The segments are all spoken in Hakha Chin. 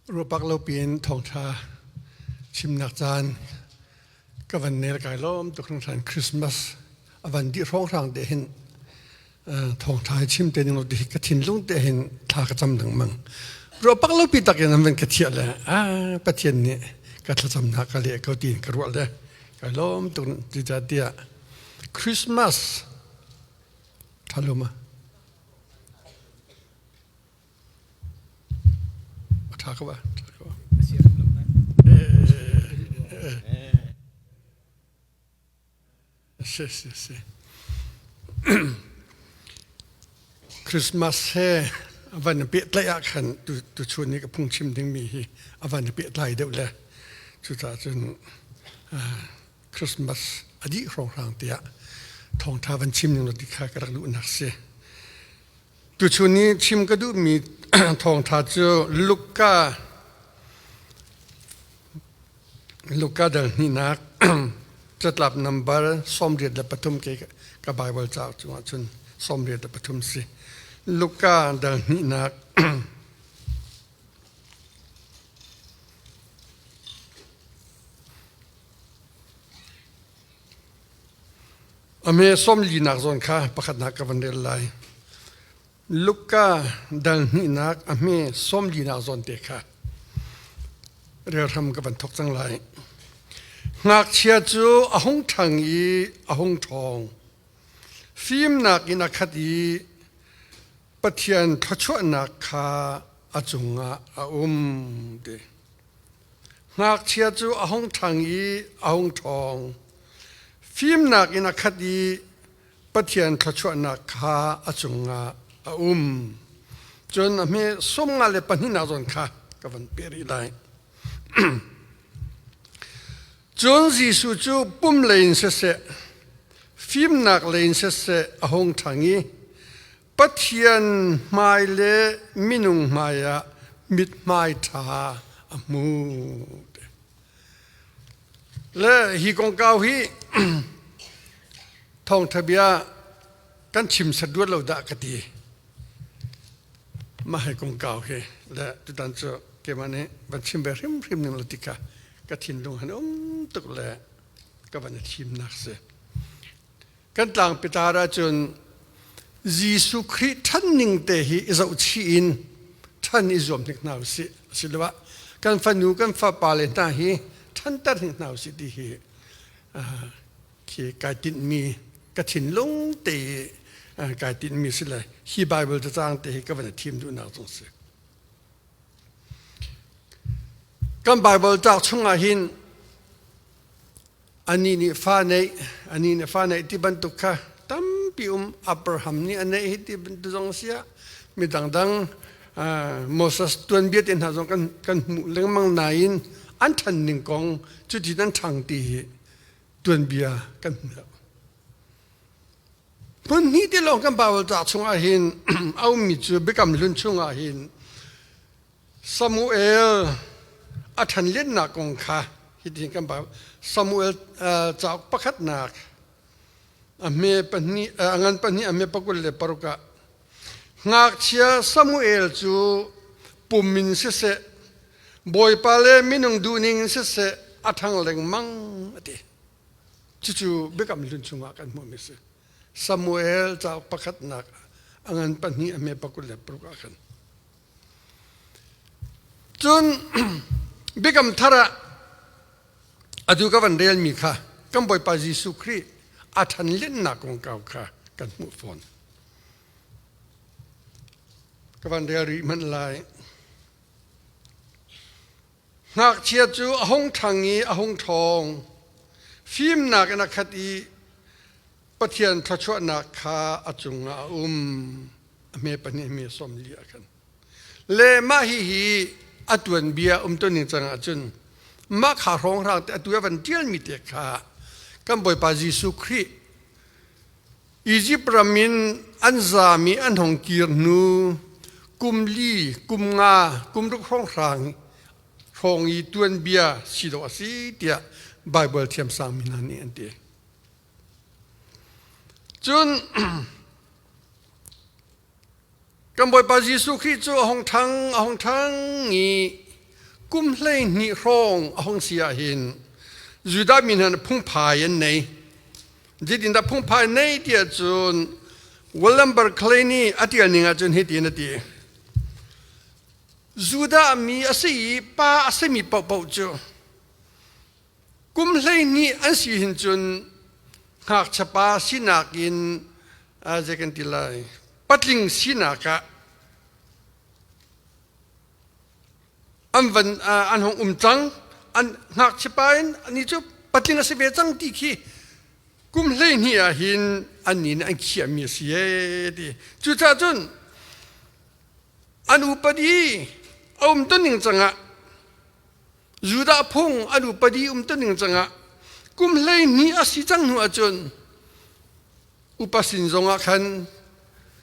Ruahpak lo piin thawngṭha chimnak caan ka van nel kai lawm tuk hringhran. Christmas a van dih hrawnghrang te hin thawngṭha hi chim te ning lo ti ka thinlung te hin thla ka cam lengmang. Ruahpak lo pi tak in an van ka thiah le ah Pathian nih ka thlacamnak ka leh ko tiin ka ruah le kai lawm tuk. Cucaah Christmas ṭha lo ma? A ṭha ko ba? Ṭha ko. Si si si. Christmas he a van pehtlaih ah khan tuchun i ka phungchim dingmi hi a van pehtlai deuh le cucaah cun Christmas a dih hrawnghrang tiah thawngṭha van chim ning ti kha ka rak duhnak si. Tuchun i chim ka duhmi thawngṭha cu Luka Luka dal hnihnak catlap nambar 83 ke ka Bible cauk cungah cun 83 si. Luka dal hnihnak A hme sawmlinak zawn kha pakhatnak ka van rel lai. Luka dal hnihnak a hme sawmlinak zawn te kha rel hram ka van thawk cang lai. Ngakchia cu a hung ṭhang i a hung ṭhawng. Fimnak in a khat i Pathian thluachuahnak kha a cungah a um ti. Ngakchia cu a hung ṭhang i a hung ṭhawng. Fimnak in a khat i Pathian thluachuahnak kha a cungah a um. Cun a hme 52 nak zawn kha ka van pe rih lai. Cun Jesuh cu pum lei in siseh, fimnak lei in siseh a hung ṭhang i Pathian hmai le minung hmai ah mithmai ṭha a hmu. Le hi kongkau hi thawngṭha bia kan chim set ruat lo dah ka ti. Mah hi kongkau hi le tutan cu keimah nih van chim ve hrimhrim ning lo ti kha ka thinlung han um tuk le ka van i thimnak si. Kan tlangpitar ahcun Jesuh Khrih ṭhan ning te hi i zohchih in ṭhan i zuam hnik hna usih. Asiloah kan fanu kan fapa le hna hi ṭhanter hnik hna usih ti hi khi kai tinhmi ka thinlung te i kai tinhmi si le hi Bible cacang te hi ka van i thim duhnak zong si. Kan Bible cauk chungah hin Anih nih fa neih, anih nih fa neih ti bantuk kha tampi um. Abraham nih a neih hi ti bantuk zong a si ah mi dangdang Moses tuanbia te hna zong kan hmuh lengmang nain an ṭhan ning kong cuti an ṭhang ti hi tuanbia kan hmu lo. Hmun hnih ti lawng kan Bible ca chungah hin a ummi cu Biakam Hlun chungah hin Samuel a ṭhanlennak kong kha hitin kan Bible Samuel cauk pakhatnak a hme pahnih a ngan pahnih a hme 26 ah ngakchia Samuel cu pum in siseh Bawipa le minung duhning in siseh a ṭhang lengmang a ti. Cucu Biakam Hlun chungah kan hmuhmi a si. Samuel cauk pakhatnak a ngan pahnih a hme 26 ah khan. Cun Biakam Thar ah atu ka van relmi kha kan Bawipa Jesuh Khrih a ṭhanlennak kongkau kha kan hmuh fawn. Ka van rel rih hmanh lai. Ngakchia cu a hung ṭhang i a hung ṭhawng. Fimnak in a khat i Pathian thluachuahnak kha a cungah a um. A hme pahnih hme 40 ah khan. Le mah hihi a tuanbia um tuning cang ahcun mah kha hrawnghrang te atu a van ṭialmi te kha kan Bawipa Jesuh Khrih Izipt ram in an zaam i an hong kir hnu kum li, kum nga, kum ruk hrawnghrang hrawng i tuanbia si dawh a si tiah Baibal thiamsang mi hna nih an ti. Cun kan Bawipa Jesuh Khrih cu a hung ṭhang, a hung ṭhang i kum 12 hrawng a hung si ah hin Judah mi hna phungphai an nei. Zeitindah phungphai nei ti ahcun William Barclay nih a tial ning ahcun hitin a ti. Judah mi a si i pa a simi paohpaoh cu kum 12 an si hin cun ngakchia pa sinak in zei kan ti lai patling sinak ah an van an hung um cang. An ngakchia pa in ani cu patling a si ve cang ti khi kum 12 ah hin annih nih an khiahmi a si ee ti. Cucaah cun an upadi a um tuning cangah, Judah phung an upadi um tuning cangah kum 12 a si cang hnu ahcun upa sin zongah khan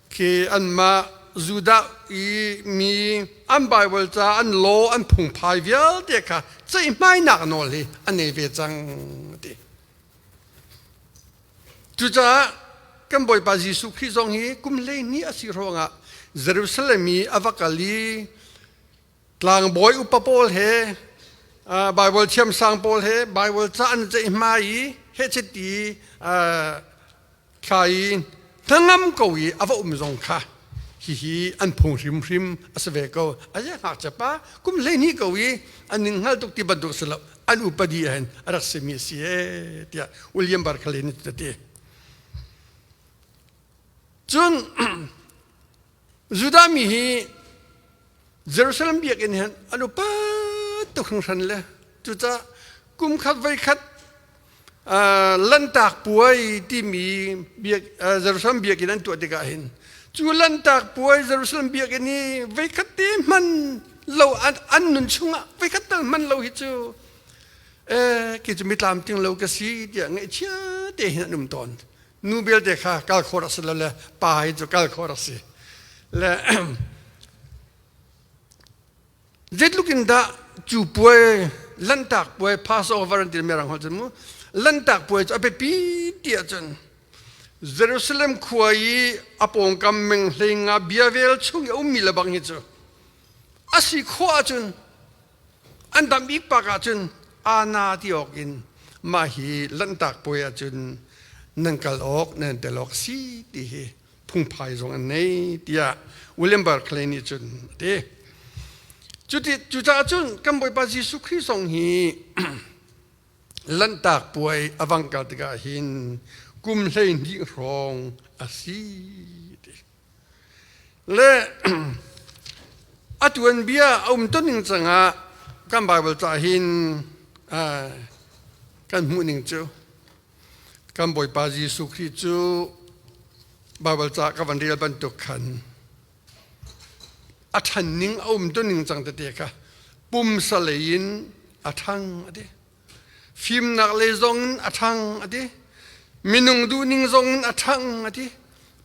khi anmah Judah i mi an Bible ca, an law, an phungphai vialte kha ceihmainak nawl hi an nei ve cang ti. Cucaah kan Bawipa Jesuh Khrih zong hi kum 12 a si ruangah Jerusalem i a va kal i tlangbawi upa pawl he, Bible thiamsang pawl he Bible ca an ceihmai i hehchet i thla i hnangam ko i a va um zong kha hihi an phung hrimhrim a si ve ko. A ze ngakchia pa kum 12 ko i an ning hngal tuk ti bantuk si lo, an upadi ah hin a rak simi a si ee tiah William Barclay nih a ti. Cun Judah mi hi Jerusalem biakinn hin an upat tuk hringhran le cucaah kum khat voi khat Lanhtak puai timi biak, Jerusalem biakinn an tuah tikah hin cu Lanhtak puai Jerusalem biakinn i voikhat te hman lo an nun chungah voikhat tal hman lo hi cu kei cu mitlam ting lo ka si tiah ngaihchia te hin an um tawn. Nu belte kha kal khawh rak si lo le pa hi cu kal khawh rak si le zeitluk in dah cu puai, Lanhtak puai, Passover an ti mirang holh cun mu, Lanhtak puai cu a biapi ti ahcun Jerusalem khua i a pawngkam meng 15 bia vel chung i a ummi lebang hi cu a si khawh ahcun an dam bik pak ahcun ana ti awk in mah hi Lanhtak puai ahcun nan kal awk, nan tel awk si ti hi phungphai zong an nei tiah William Barclay nih cun a ti. Cuti cucaah cun kan Bawipa Jesuh Khrih zong hi Lanhtak puai a vang kal tikah hin kum 12 hrawng a si ti. Le a tuanbia a um ning cangah kan Bible ca hin kan hmuh ning cu kan Bawipa Jesuh Khrih cu Baibal ca ka van rel bantuk khan a ṭhan ning, a um ning cang tete kha pumsa lei in a ṭhang a ti, fimnak lei zong in a ṭhang a ti, minung duhning zong in a ṭhang a ti,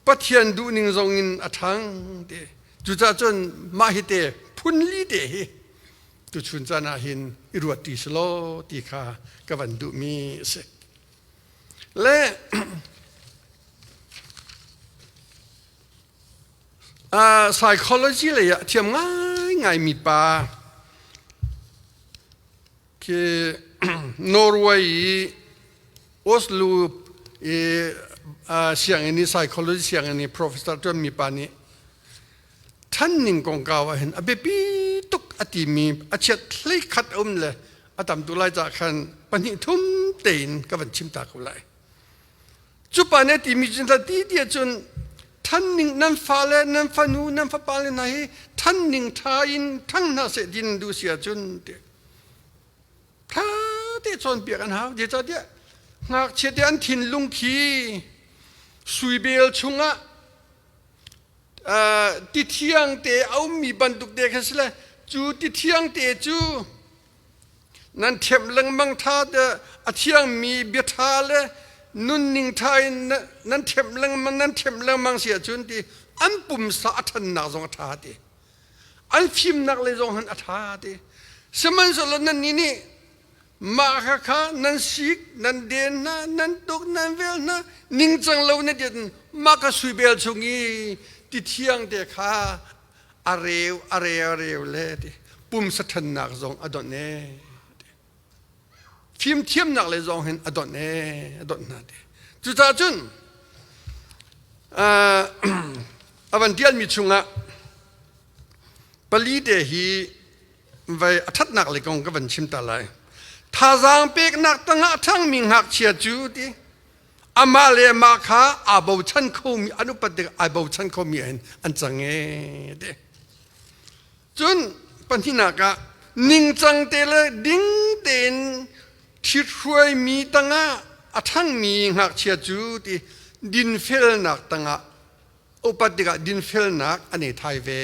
Pathian duhning zong in a ṭhang ti. Cucaah cun mah hi te phun li te hi tuchun caan ah hin i ruat ti selaw ti kha ka van duhmi a si. Le psychology lei ah thiam ngaingai mi pa khi Norway i Oslo i sianginn i psychology sianginn i professor ṭuanmi pa nih ṭhanning kongkau ah hin a biapi tuk a timi a chiat hlei khat a um le a tam tu lai caah khan pahnih thum tein ka van chim ta ko lai. Cu pa nih a timi cun ti ti ahcun ṭhanning nan fale, nan fanu, nan fapale hna hi ṭhanning ṭha in ṭhang hna seh ti nan duh si ahcun ti ṭha te cawnpiak an hau. Zeicahtiah ngakchia te an thinlung khi suibel chungah ti thiang te a ummi bantuk te kha si le cu ti thiang te cu nan ṭhemh lengmang ṭha te, a thiangmi bia ṭha le nunning ṭha in nan ṭhemh lengmang, nan ṭhemh lengmang si ahcun ti an pumsa a ṭhannak zong a ṭha ti, an fimnak lei zong han a ṭha ti. Sihmanhsehlaw nannih nih mah kha kha nan sik, nan den hna, nan tuk, nan vel hna, ningcang lo na ti, mah kha suibel chung i ti thiang te kha a reu, a reu, a reu le ti. Pumsa ṭhannak zong a donh ee. Fimthiamnak le zong hin a donh ee, a donh hna ti. Cucaah cun a van ṭialmi chungah pali te hi vai a ṭhatnak lei kong ka van chim ta lai. Thazaang peknak tangah a ṭhangmi ngakchia cu ti amah le amah kha aa bochan khomi an upat tik ai bochan khomi ah hin an cang ee ti. Cun pahnihnak ah ningcang te le ding tein ṭhithruaimi tangah a ṭhangmi ngakchia cu ti dinfelnak tangah upat tikah dinfelnak an i thai ve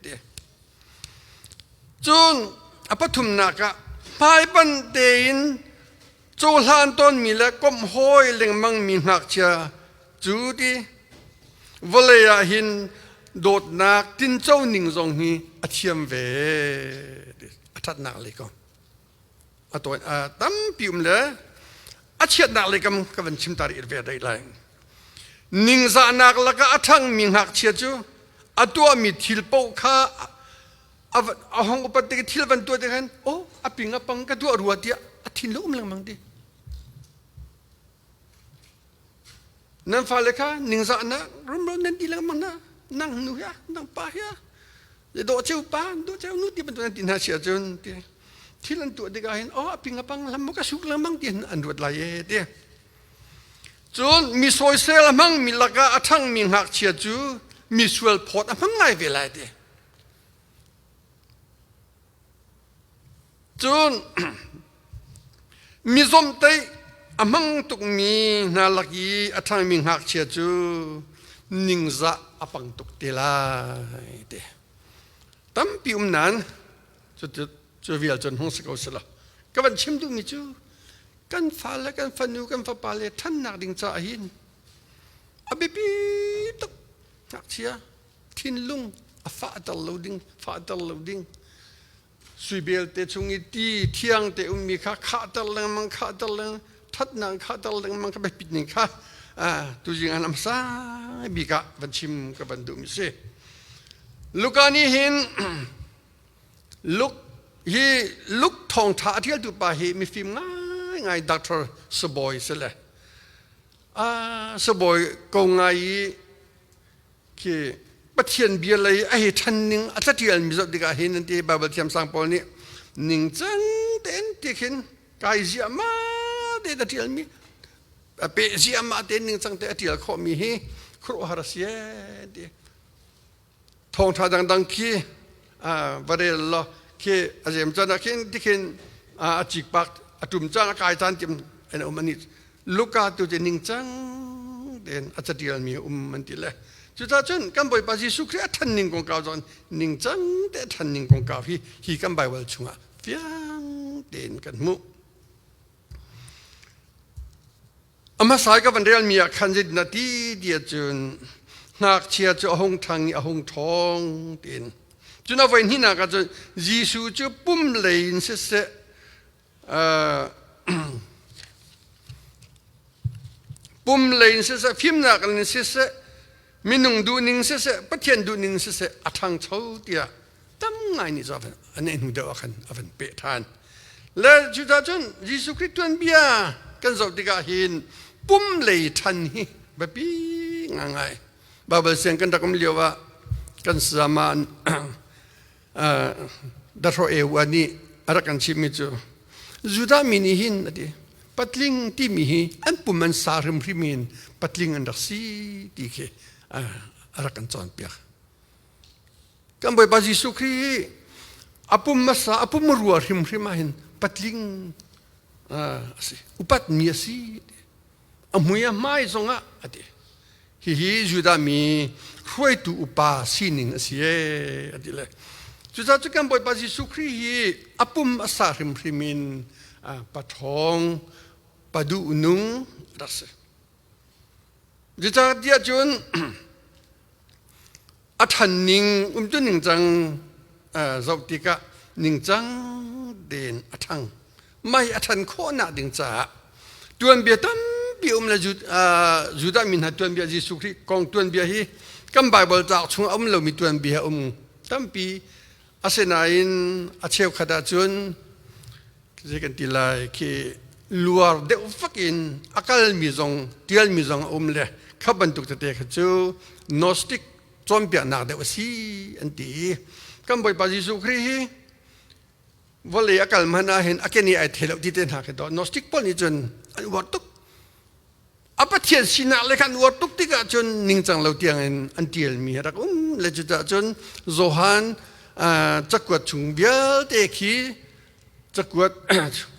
ti. Cun a pathumnak ah hmaipanh tein cohlan tawnmi le komh hawi lengmangmi ngakchia cu ti vawlei ah hin dawtnak tinco ning zong hi a thiam ve ti a ṭhatnak lei ko a tawi tampi um le a chiatnak lei kam ka van chim ta rih ve rih lai ningzahnak lakah a ṭhangmi ngakchia cu a tuahmi thil paoh kha a hong upat tik thil van tuah tik hin oh a ping a pang ka tuah rua tiah a thin lo um lengmang ti nan fale kha ningzahnak rumro nan ti lengmang na nang nu hi nang pa hi dawh ceu pa dawh ceu nu ti bantuk nan ti hna si ahcun ti thil an tuah tikah hin oh a ping a pang lam ka suk lengmang ti an ruat lai e ti cun mi sawisel a hmangmi lakah a ṭhangmi ngakchia cu mi sual phawt a hmang ngai ve lai ti Cun mi zawmhtaih a hmang tukmi hna lak i a ṭhangmi ngakchia cu ningzah a pang tuk te lai ti. Tampi um nain cu vial cun hung si ko selaw. Ka van chim duhmi cu kan fale, kan fanu, kan fapale ṭhannak ding caah hin a biapi tuk ngakchia thinlung a fahter lo ding fahter lo ding sui belte chung i ti thiang te ummi kha khahter lengmang khahter lengmang thatnak khahter lengmang kha biapit ning kha tuzing an hmasa bik ah van chim ka van duh mi si Luka nih hin Luk hi Luk thawngtha a ṭialtu pa hi mifim ngai ngai doctor sabawi si le sabawi ko ngai i khi Pathian bia lei a hi ṭhan ning a catial mi zoh tikah hin an ti Bible thiamsang pawl nih ningcang tein ti khin kai ziahmah te a ṭial mi a peh ziahmah te ningcang te a ṭial khawh mi hi khuaruahhar a si ee ti thawngṭha dangdang khi va rel law khi a zem caan ah khin tikhin a cikpak a ṭum caan a kai caan tim an um ani Luka tu cu ningcang tein a catialmi a um an ti le cucaah cun kan Bawipa Jesuh Khrih a ṭhan ning kongkau zong ningcang te a ṭhan ning kongkau hi hi kan Bible chungah fiang tein kan hmuh. A hmasa ka van relmi ah khan zeitin a ti ti ahcun ngakchia cu a hung ṭhang i a hung ṭhawng tiin cun a voi hnihnak ah cun Jesuh cu pum lei in siseh Pum lei in siseh, fimnak in siseh, minung duhning siseh, Pathian duhning siseh a ṭhangcho tiah tam ngai nih cu an hnu deuh ah khan a van peh ṭhan. Le cucaah cun Jesuh Khrih tuanbia kan zoh tikah hin pum lei ṭhan hi biapi ngaingai. Bible siang kan rak um lio ah kan sayama dahrawh eua nih a rak kan chimmi cu Judah mi nih hin a ti patling timi hi an pum an sa hrimhrim in patling an rak si ti khi a rak kan cawnpiak. Kan Bawipa Jesuh Khrih hi a pum hmasa a pum rua hrimhrim ah hin patling a si upatmi a si a mui a hmai zongah a ti Hihi Judah mi hruaitu upa sining a si ee a ti le. Cucaah cu kan Bawipa Jesuh Khrih hi a pum a sa hrimhrim in paṭhawng, paduh nung a rak si. Zeicahtiah cun a ṭhan ning umtu ningcang zoh tikah ningcang tein a ṭhang. Mei a ṭhan khawhnak ding caah tuanbia tampi um le Judah mi hna tuanbia Jesuh Khrih kong tuanbia hi kan Baibal cauk chung a um lomi tuanbia um tampi. Asinain a cheukhat ahcun zei kan ti lai khi luar deuh fak in a kalmi zong tialmi zong a um le kha bantuk tete kha cu Gnostic cawnpiaknak deuh a si an ti i kan Bawipa Jesuh Khrih hi vawlei a kal hmanh ah hin a keni ai thei lo ti te hna khi to Gnostic pawl nih cun an uar tuk. A Pathian sinak le khan uar tuk tikah cun ningcang lo tiangin an ṭialmi a rak um le cucaah cun Johan cakuat chung vialte khi cakuat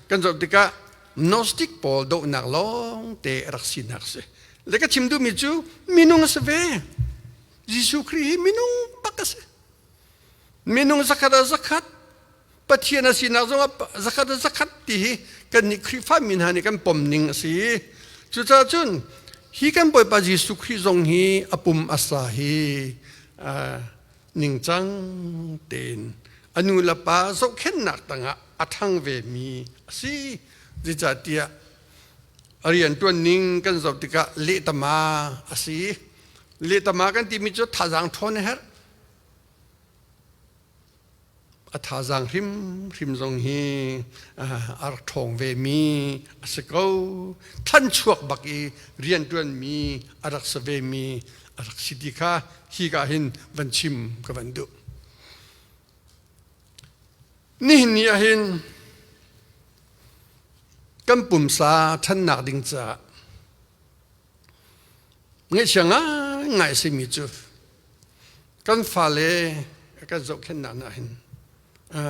kan zoh tikah Gnostic pawl dohnak lawng te a rak sinak a si. Le ka chim duhmi cu minung a si ve. Jesuh Khrih hi minung bak a si. Minung zakhat ah zakhat, Pathian a sinak zongah zakhat ah zakhat ti hi kannih Khrihfa mi hna nih kan pom ning a si. Cucaah cun hi kan Bawipa Jesuh Khrih zong hi a pum a sa hi ningcang tein a nu le pa zohkhenhnak tangah a ṭhang vemi a si. Zeicahtiah a rianṭuan ning kan zoh tikah lehtama a si. Lehtama kan timi cu thazaang ṭhawn a herh. A thazaang hrimhrim zong hi a rak ṭhawng vemi a si ko. Thlanchuak bak i rianṭuanmi a rak si vemi a rak si ti kha hika hin van chim ka van duh. Nihin ni ahhin kan pumsa ṭhannak ding caah Ngaihchia ngaingai a simi cu kan fale kan zohkhenhnak hna hin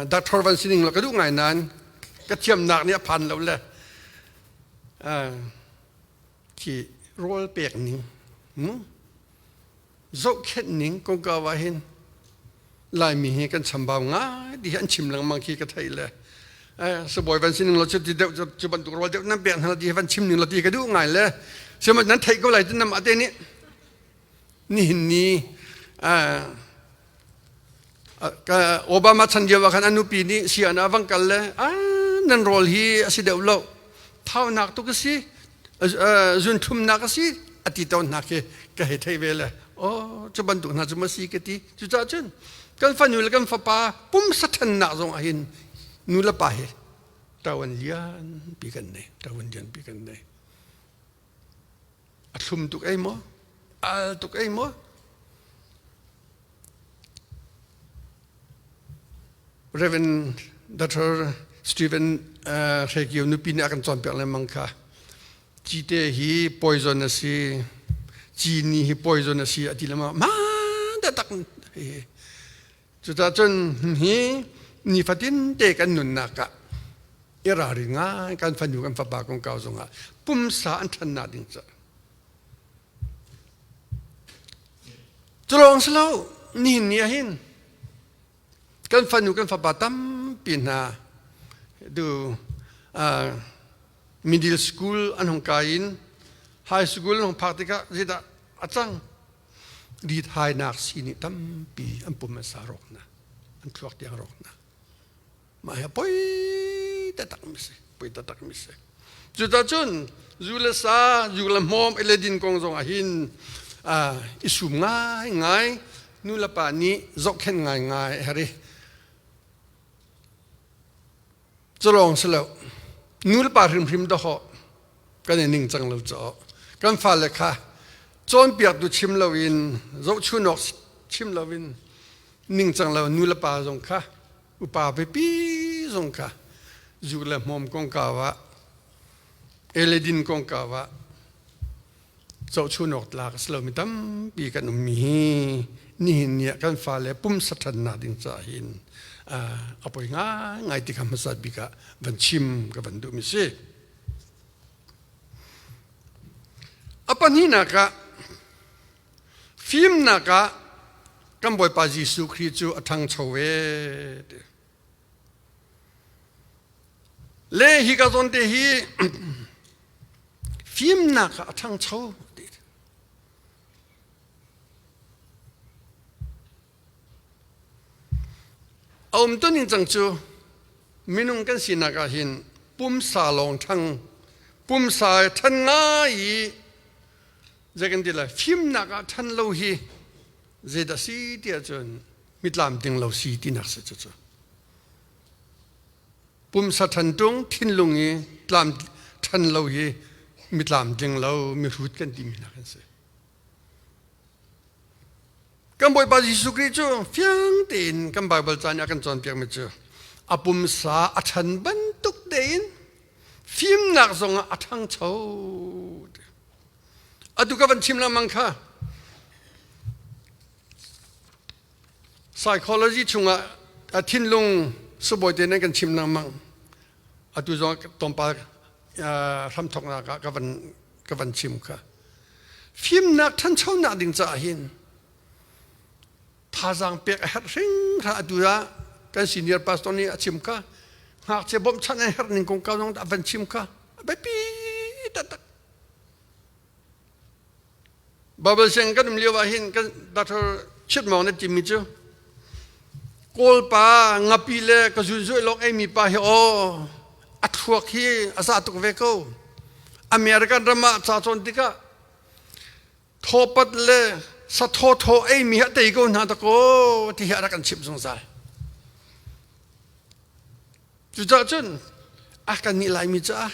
doctor van sining lo ka duh ngai nain ka thiamnak nih a phan lo le khi rawl pek ning zohkhenh ning kongkau ah hin Laimi hi kan chambau ngai ti hi an chim lengmang khi ka theih le sabawi van sining lo cu ti deuh cu bantuk rawl deuh nan pek hna ti van chim ning lo ti ka duh ngai le sihmanhsehlaw nan theih ko lai cu nam ate nih nihin ni Obama chan lio ah khan a nupi nih sian ah vang kal le nan rawl hi a si deuh lo thaunak tuk a si zunthumnak a si a ti tawn hna khi ka hei thei ve le oh cu bantuk hna cu ma si ka ti. Cucaah cun kan fanu le kan fapa pumsa ṭhannak zong ah hin nu le pa hi ṭawan lian pi kan nei, ṭawan lian pi kan nei. A thlum tuk ei maw, al tuk ei maw? Reverend Dr. Stephen Hrekio nupi nih a kan cawnpiak lengmang kha. Cite hi poison a si, cini hi poison a si a ti lengmang. Ma tak Cucaah cun hi nifatin te kan nunnak ah i ralring ngai kan fanu kan fapa kongkau zongah pumsa an ṭhannak ding ca. Cu lawng si lo, nihin ni ah hin kan fanu kan fapa tampi hna du middle school an hung kai in high school an hung phak tikah zeidah a cang? Rithainak sii nih tampi an pum an sa rawk hna, an thluak tiang rawk hna. Mah hi poi taktak mi si, poi taktak mi si. Cucacun zu le sa, zu le hmawm, eledin kong zong ah hin i sum ngai ngai, nu le pa nih zohkhenh ngai ngai a herh i cu lawng si lo, nu le pa hrimhrim dahawh kan i ning cang lo caw. Kan fale kha cawnpiaktu chim loin, zohchun awk chim loin ningcang lo nu le pa zong kha upa pipi zong kha zu le hmawm kongkau ah eledin kongkau ah zohchun awk tlak a si lomi tampi kan ummi hi nihin ni ah kan fale pumsa ṭhannak ding caah hin a poi ngaingai ti kha hmasa bik ah van chim ka van duhmi si. A pahnihnak ah Fimnak ah kan Bawipa Jesuh Khrih cu a ṭhangcho ve ti. Le hi ka zawn te hi fimnak ah a ṭhangcho ti. A um tuning cang cu minung kan sinak ah hin pumsa lawng ṭhang pumsa ṭhan ngai i zei kan ti lai fimnak ah ṭhan lo hi zeidah si tiah cun Mitlam ding lo si tinak si cucu. Pumsa ṭhan ṭung thinlung i tlam ṭhan lo hi mitlam ding lo mihrut kan timi hna kan si. Kan Bawipa Jesuh Khrih cu fiang tein kan Baibal ca nih a kan cawnpiakmi cu a pumsa a ṭhan bantuk tein fimnak zongah a ṭhangcho. Atu ka van chim lengmang kha Psychology chungah a thinlung sibawi te nan kan chim lengmang. Atu zong tlawmpal hramthawknak ah ka van ka van chim kha. Fimnak ṭhanchonak ding caah hin thazaang pek a herh hringhran atu ah kan senior pastor nih a chim kha ngakchia bawmhchanh a herh ning kongkau zong a van chim kha a biapi taktak. Bible siang kan um lio ah hin kan Dr. Chitmawng na timi cu Kawlpa ngapi le ka zunzuai lawng eimi pa hi aw a thluak hi a za tuk ve ko. American ram ah ca cawn tikah thawpat le sathaw thaw eimi hi a tei ko hna dakaw ti hi a rak kan chimh zungzal. Cucaah cun a kan nih Laimi caah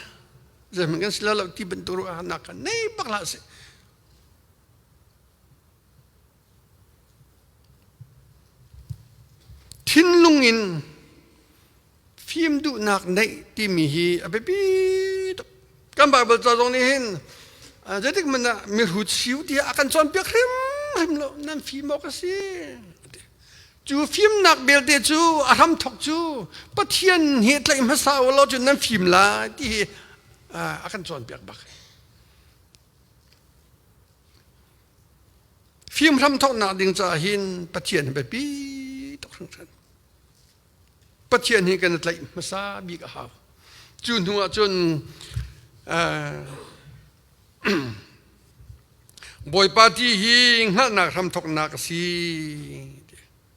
zeihmanh kan si lo ti bantuk ruahnak kha nei bak hlah sih. Thinlung in fim duhnak neih timi hi a biapi tuk. Kan Bible ca zong nih hin zeitik hmanh ah mihrut siu tiah a kan cawnpiak hrimhrim lo. Nan fim awk a si. Cu fimnak belte cu a hramthok cu Pathian hi tlaih hmasa u law cun nan fim lai ti hi a kan cawnpiak bak. Fim hramthoknak ding caah hin Pathian hi biapi tuk hringhran. Pathian hi kan i tlaih hmasa bik a hau. Cu hnu ah cun Bawipa ti hi hngalhnak hramthoknak a si.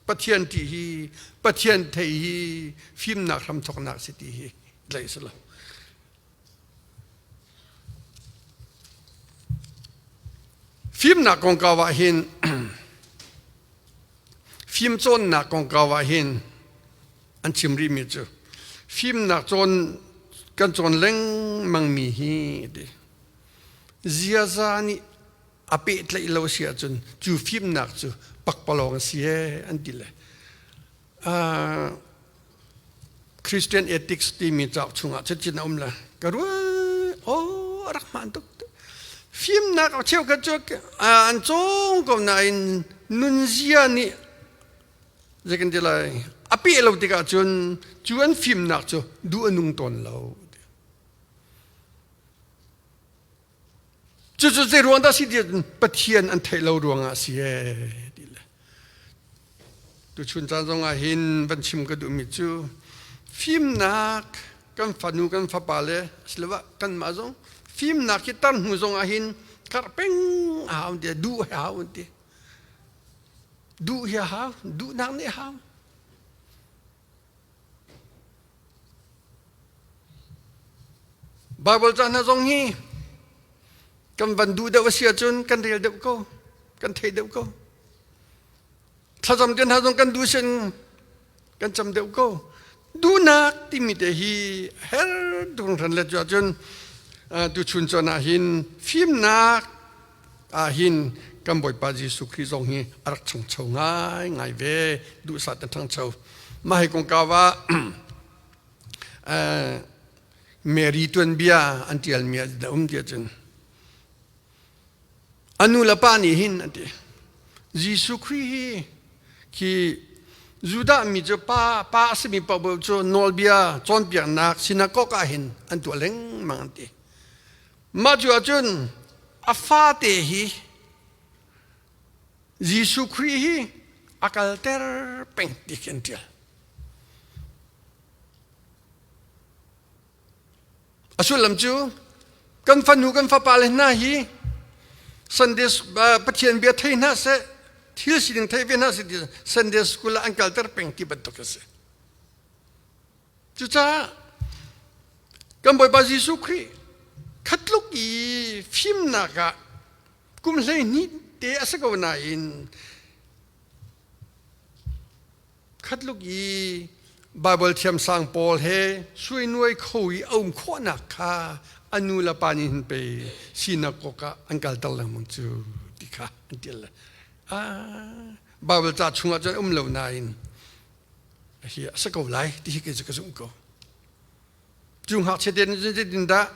Pathian ti hi Pathian thei hi fimnak hramthoknak a si ti hi tlaih si lo. Fimnak kongkau ah hin fimcawnnak kongkau ah hin an chim rihmi cu fimnak cawn kan cawn lengmangmi hi ti ziaza nih a pehtlaih lo si ahcun cu fimnak cu pakpalawng a si ee an ti le Christian ethics timi cauk chungah cutin a um le ka ruah oh a rak hmaan tuk fimnak a cheukhat cu an cawng ko nain nunzia nih zei kan ti lai a peh lo tikah cun cu an fimnak cu duh a nung tawn lo Cucu zei ruang dah si ti Pathian an theih lo ruangah a si ee ti le tuchun caan zong ah hin van chim ka duhmi cu fimnak kan fanu kan fapa le asiloah kanmah zong fimnak hi tar hnu zong ah hin karh peng a hau ti duh a hau ti duh hi a hau duhnak nih a hau Baibal ca hna zong hi kan van duh deuh a si ahcun kan rel deuh ko, kan thei deuh ko. Thlacam te hna zong kan duh sin kan cam deuh ko. Duhnak timi te hi her hran le cu ahcun tuchun caan ah hin fimnak ah hin kan Bawipa Jesuh Khrih zong hi a rak ṭhangcho ngaingai ve duhsah te ṭhangcho mah hi kongkau ah Mary tuanbia an ṭialmi ah um ti ahcun a nu le pa nih hin an ti Jesuh Khrih hi khi Judah mi cu pa pa a simi paoh cu nawlbia cawnpiaknak sinakok ah hin an tuah lengmang an ti Mah cu ahcun a fate hi Jesuh Khrih hi a kalter peng ti khi an ṭial. A sullam cu kan fanu kan fapa le hna hi Sunday Pathian bia thei hna seh thil sining thei ve hna seh ti Sunday school ah an kalter peng ti bantuk a si. Cucaah kan Bawipa Jesuh Khrih khatluk i fimnak ah kum 12 te a si ko nain Khatluk i Baibal thiamsang pawl he suinuai kho i a um khawhnak kha a nu le pa nih hin pei sinakok ah an kalter lengmang cu ti kha an tial le Baibal ca chungah cun um lo nain hi a si ko lai ti hi kei cu ka zumh ko. Cu ngakchia te nih zeitin dah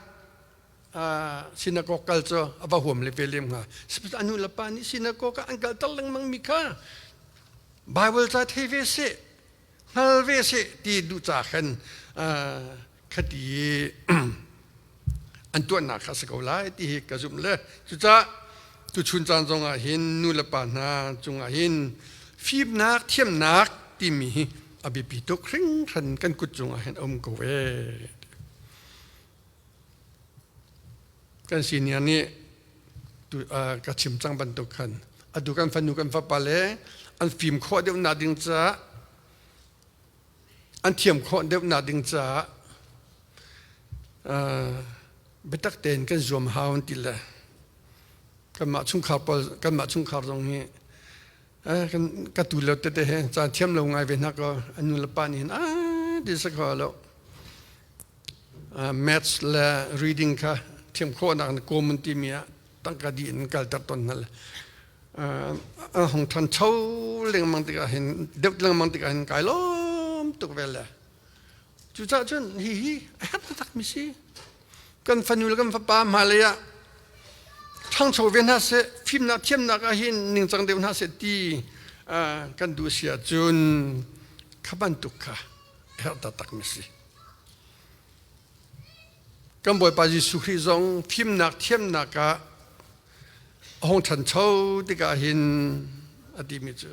sinakok kal cu a va huam le ve lem hnga. A nu le pa nih sinakok ah an kalter lengmang mi kha Baibal ca thei ve seh, hngal ve seh ti duh ca khan khati an tuahnak kha a si ko lai ti hi ka zumh le cucaah tuchun caan zongah hin nu le pa hna cungah hin fimnak thiamnak timi hi a biapi tuk hringhran kan kut cungah hin a um ko ee. Kan senior nih ka chim cang bantuk khan atu kan fanu kan fapa le an fim khawh deuh nak ding caah an thiam khawh deuh nak ding caah biatak tein kan zuam hau an ti le kanmah chungkhar pawl kanmah chungkhar zong hi kan ka tu lo tete he caan thiam lo ngai ve hna ko an nu le pa nih hin a ti sa kho lo Maths le reading kha thiam khawhnak na common timi ah tangka dih in kalter tawn hna le an hong ṭhancho lengmang tikah hin deuh lengmang tikah hin kai lawm tuk ve le cucaah cun hihi a herh taktak mi si kan fanu le kan fapa hmailei ah ṭhangcho ve hna seh fimnak thiamnak ah hin ningcang deuh hna seh ti kan duh si ahcun kha bantuk kha a herh taktak mi si. Kan Bawipa Jesuh Khrih zong fimnak thiamnak ah a hung ṭhancho tikah hin a timi cu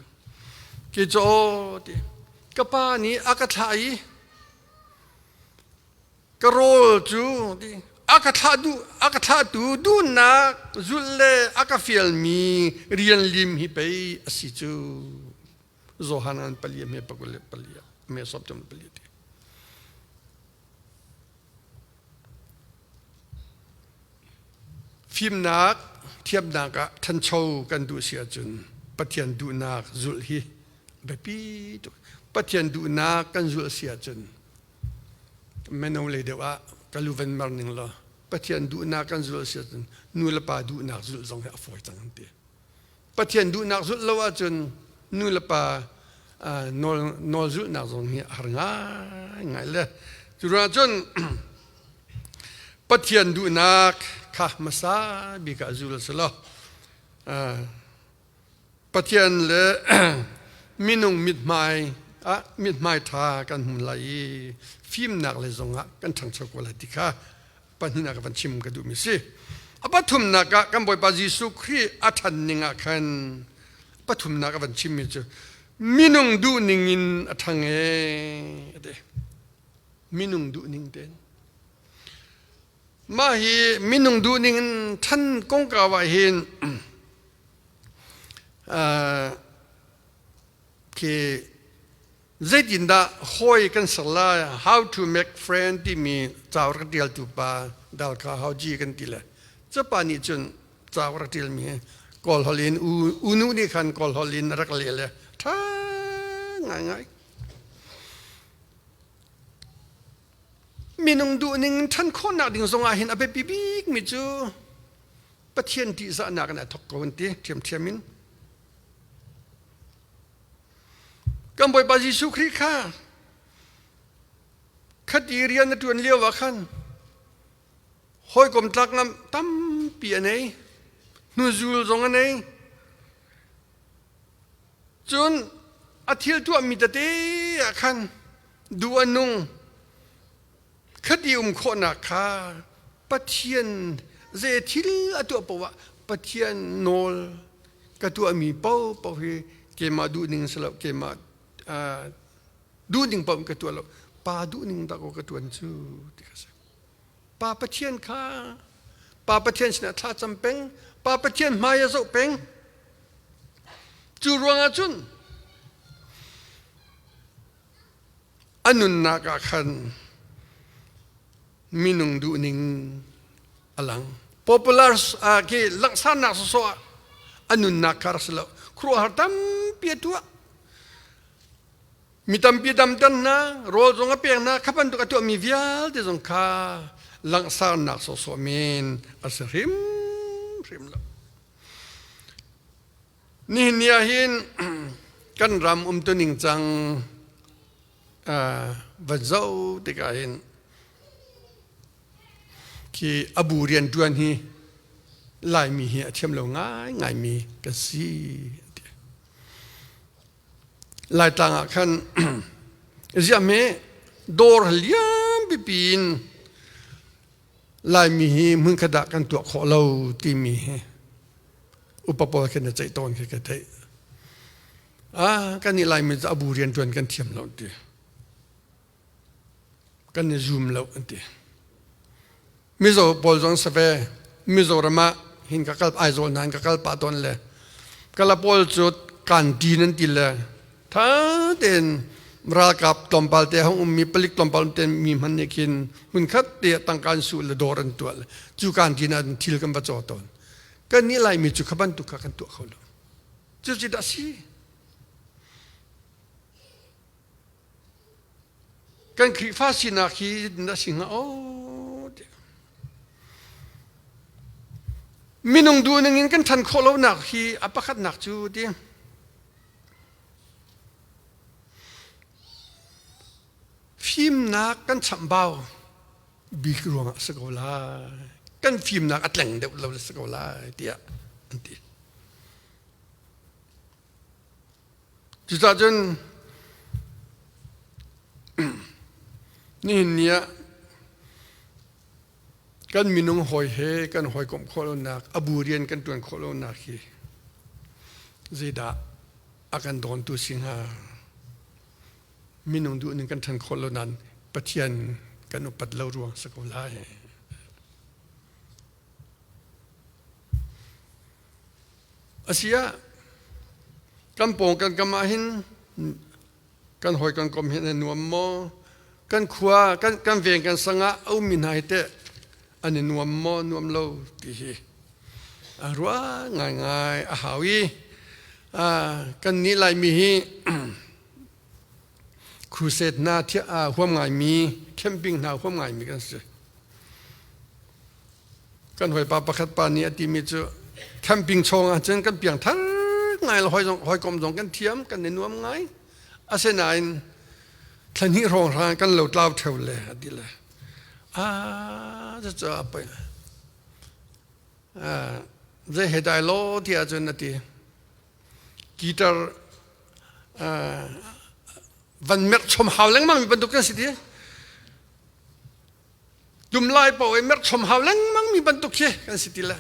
ki cu aw ti ka pa nih a ka thlah i ka rawl cu ti a ka thlah duh a ka thlahtu duhnak zulh le a ka fialmi rian lim hi pei a si cu Johan an pali me pakul le pali me sop tum pali ti Fimnak thiamnak ah ṭhancho kan duh si ahcun Pathian duhnak zulh hi biapi tuk. Pathian duhnak kan zulh si ahcun mino lei deuh ah ka lu van mer ning law Pathian duhnak kan zulh si ahcun nu le pa duhnak zulh zong hi a fawi cang an ti. Pathian duhnak zulh lo ahcun nu le pa nawl nawl zulhnak zong hi a har ngaingai le cu ruangah cun Pathian duhnak kha hmasa bik ah zul a si lo. Pathian le minung mithmai ah mithmai ṭha kan hmu lai i fimnak le zongah kan ṭhangcho ko lai ti kha pahnihnak ka van chim ka duhmi si. A pathumnak ah kan Bawipa Jesuh Khrih a ṭhan ning ah khan pathumnak a van chimmi cu minung duhning in a ṭhang ee a ti. Minung duhning tein. Mah hi minung duhning in ṭhan kongkau ah hin khi zeitindah hawi kan ser lai how to make friend timi cauk rak ṭialtu pa Dalkha Hauji kan ti le capa nih cun cauk rak ṭialmi Kawl holh in unu nih khan Kawl holh in a rak leh le ṭha ngaingai minung duhning ṭhan khawhnak ding zongah hin a biapi bikmi cu Pathian ṭihzahnak in a thawk ko an ti ṭhiamṭhiam in Kan Bawipa Jesuh Khrih kha khati rian a ṭuan lio ah khan hawikom tlak ngam tampi a nei, hnuzul zong a nei. Cun a thil tuahmi tete ah khan duh a nung. Khati um khawhnak kha Pathian zei thil a tuah paoh ah Pathian nawl ka tuahmi paohpaoh hi keimah duhning si lo keimah duhning paoh in ka tuah lo pa duhning dah ka tuan cu ti kha si pa Pathian kha pa Pathian sinah thla cam peng pa Pathian hmai a zoh peng cu ruangah cun A nunnak ah khan minung duhning a lang. Popular khi langhsarnak sawsawh ah a nunnak kha rak si lo. Khuaruahhar tampi a tuah. Mi tampi damter hna, rawl zong a pek hna, kha bantuk a tuahmi vialte zong kha langhsarnak sawhsawh men a si hrimhrim lo. Nihin ni ah hin kan ram umtuning cang van zoh tikah hin khi a bu rianṭuan hi Laimi hi a thiam lo ngaingaimi kan si. Laitlang ah khan ziahme dawr lian pipi in Laimi hi hmunkhat ah kan tuah khawh lo timi hi upa pawl khin na ceih tawn khi ka theih. Ah, kan nih Laimi cu a bu rianṭuan kan thiam lo ti. Kan i zum lo an ti. Mizo pawl zong si ve. Mizoram ah hin ka kal Aizawl hna in ka kal pah tawn le kala pawl cu kantin an ti le tha tein ralkap tlawmpal te hong ummi palik tlawmpal um ten mi hman nih khin hmunkhat te tangka an su le dawr an tuah le cu kantin ah thil kan va caw tawn. Kan nih Laimi cu kha bantuk kha kan tuah kho lo. Cucu dah si. Kan Khrihfa sinak hi na si hnga aw Minung duh ning in kan ṭhan khawh lonak hi a pakhatnak cu ti. Fimnak kan chamhbau bik ruangah a si ko lai. Kan fimnak a tleng deuh lo le si ko lai tiah an ti. Cucaah cun nihin ni ah kan minung hawi he kan hawikomh khawh lonak, a bu rian kan ṭuan khawh lonak hi zeidah a kan dawntu si hnga? Minung duhning kan ṭhan khawh lo nain Pathian kan upat lo ruang si ko lai. Asiah kan pawng kan kam ah hin kan hawi kan kom hin an nuam maw? Kan khua kan kan veng kan sang ah a ummi hna hi teh an i nuam maw nuam lo ti hi a ruah ngaingai a hau i kan nih Laimi hi crusade hna huam ngaimi camping hna huam ngaimi kan si. Kan hawipa pakhat pa nih a timi cu camping chawng ah cun kan piang thar ngai le hawikom zong kan thiam kan i nuam ngai. Asinain thla hnih hrawng hrang kan lo tlau theo le a ti le. Ah cucu a poi. Zei he dai law ti ahcun a ti. Guitar van merh chom hau lengmang mi bantuk kan si ti. Tum lai paoh i merhchom hau lengmang mi bantuk khi kan si ti le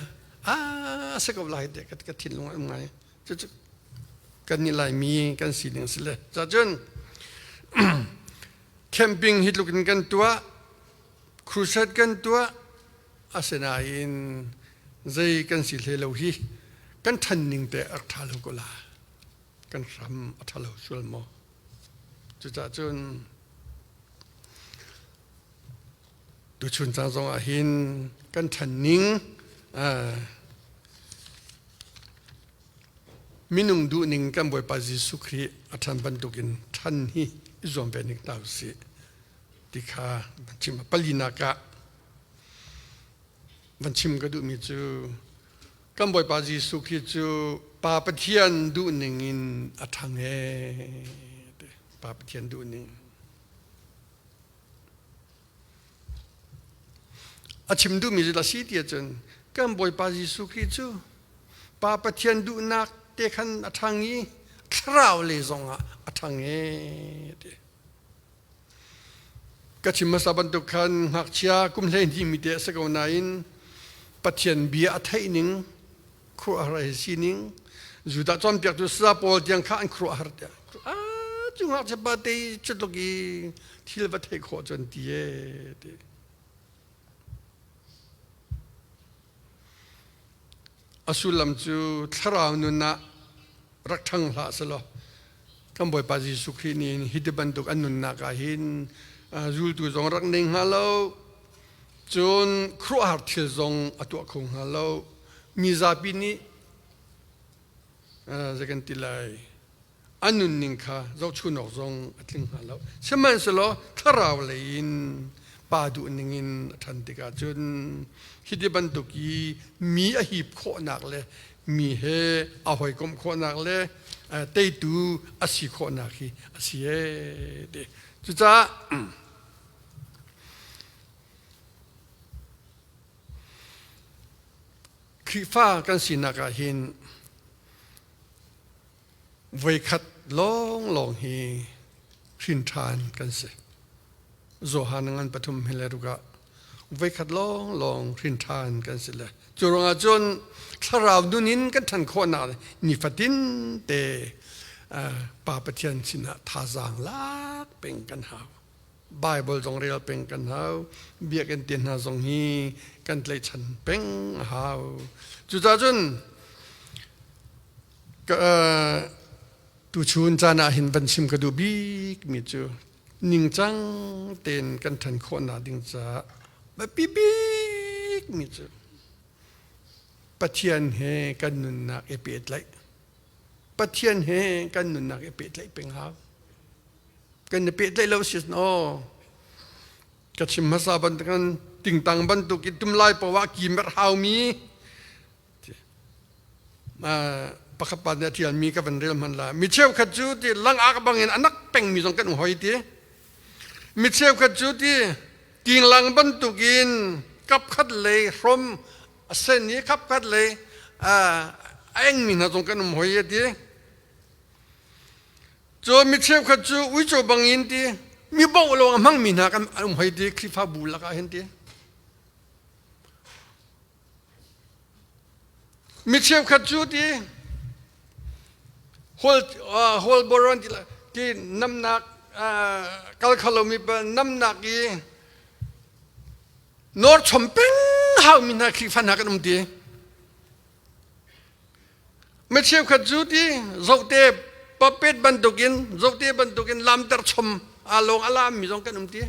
a si ko lai te ka thinlung a um ngai. Cucu kan nih Laimi kan sining si le. Cacun camping hi tluk in kan tuah, crusade kan tuah, asinain zei kan si hlei lo hi kan ṭhan ning te a ṭha lo ko la. Kan hram a ṭha lo sual maw? Cucaah cun Tuchun caan zong ah hin kan ṭhan ning minung duhning kan Bawipa Jesuh Khrih a ṭhan bantukin ṭhan hi i zuam ve ning hna usih ti kha van chim. Palinak ah van chim ka duhmi cu kan Bawipa Jesuh Khrih cu Pa Pathian duhning in a ṭhang ee. Pa Pathian duhning. A chim duhmi cu a si ti ahcun kan Bawipa Jesuh Khrih cu Pa Pathian duhnak te khan a ṭhang i thlarau lei zongah a ṭhang ee ti. Ka chim hmasa bantuk khan ngakchia kum 12 mi te a si ko nain Pathian bia a theih ning khuaruahhar a sining Judah cawnpiaktu saya pawl tiang kha an khuaruahhar tiah ah cu ngakchia pa te cutluk i thil va theih khawh cu an ti ee ti. A sullam cu thlarau nun ah rak ṭhang hlah selaw kan Bawipa Jesuh Khrih nih hi ti bantuk an nunnak ah hin zultu zong rak nei hnga lo cun khuaruahhar thil zong a tuah kho hnga lo mi zapi nih zei kan ti lai. A nunning kha zohchun awk zong a tling hnga lo. Sihmanhsehlaw thlarau lei in pa duhning in a ṭhan tikah cun hiti bantuk i mi a hip khawhnak le mi he a hawikomh khawhnak le teitu a si khawhnak hi a si ee ti. Cucaah Khrihfa kan sinak ah hin voikhat lawnglawng hi hrin ṭhan kan si. Johan ngan pathum hi le ruk ah voikhat lawnglawng hrin ṭhan kan si le cu ruangah cun thlarau nun in kan ṭhan khawhnak nifatin te Pa Pathian sinah thazaang lak peng kan hau. Bible zong rel peng kan hau. Biakinn te hna zong hi kan tlaihchan peng a hau. Cucaah cun tuchun caan ah hin van chim ka duh bik mi cu ningcang tein kan ṭhan khawhnak ding caah biapi bik mi cu Pathian he kan nunnak i pehtlaih. Pathian he kan nunnak i pehtlaih peng hau. Kan i pehtlaih lo si aw ka chim hmasa bantukin tingtang bantuk in tum lai poah ki mer haumi pakhat pa nih a ṭialmi ka van rel hman la mi cheukhat cu ti langak bangin a nak pengmi zong kan um hoi ti mi cheukhat cu ti tinglang bantukin kapkhat lei hrom a sen i kapkhat lei a engmi hna zong kan um hoi ti. Cun mi cheukhat cu uico bangin ti mi bawh lawng a hmangmi hna kan um hoi ti Khrihfabu lakah hin ti. Mi cheukhat cu ti hol hol boron ti ti namnak kal kho lomi pa namnak i nawr chom peng haumi hna Khrihfa hna kan um ti. Mi cheukhat cu ti zohte puppet bantukin zohte bantukin lamter chom aa lawng a lammi zong kan um ti.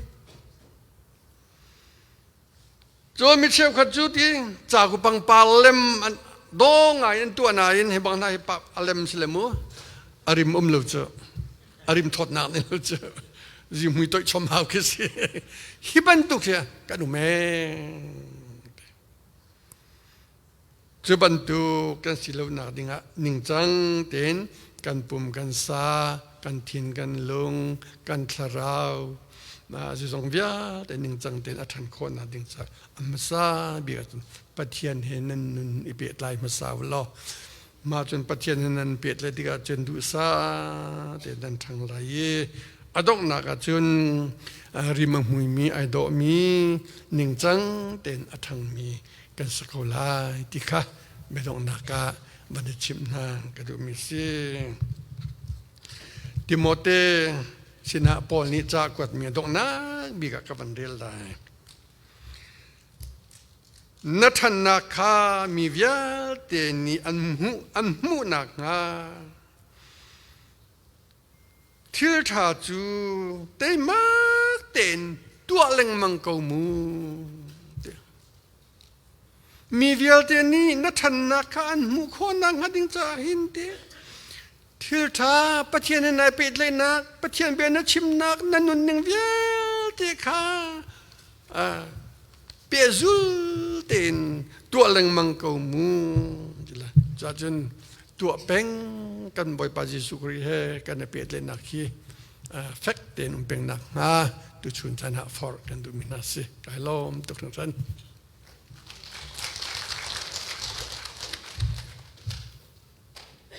Cun mi cheukhat cu ti caku pangpar lem an daw ngai an tuah nain hi bang hna hi pa a lem si le mu a rim um lo cu a rim thawtnak nih lo cu zihmui toih chom hau khi si hi bantuk hi kan um ee. Cu bantuk kan si lonak dingah ningcang tein kan pum kan sa, kan thin kan lung, kan thlarau, zizong vialte ningcang tein a ṭhan khawhnak ding caah a hmasa bik ahcun Pathian he nan nun i pehtlai hmasa u law mah cun Pathian he nan pehtlaih tikah cun duhsah tein nan ṭhang lai i a donghnak ahcun rim a hmuimi ai dawhmi ningcang tein a ṭhangmi kan si ko lai ti kha biadonghnak ah van i chimh hna ka duhmi si. Timote sinah Paul nih ca kuatmi a donghnak bik ah ka van rel lai. Na ṭhannak kha mi vialte nih an hmuh an hmuh nakhnga Thil ṭha cu teimak tein tuah lengmang ko mu. Mi vialte nih na ṭhannak kha an hmuh khawh nakhnga ding caah hin ti thil ṭha Pathian he nai pehtlaihnak, Pathian bia na chimnak, na nunning vialte kha pehzul tein tuah lengmang ko mu. Cacun tuah peng kan Bawipa Jesuh Khrih he kan i pehtlaihnak hi fek tein um peng nak hnga tuchun caan ah forh kan duhmi hna si. Kai lawm tuk hringhran.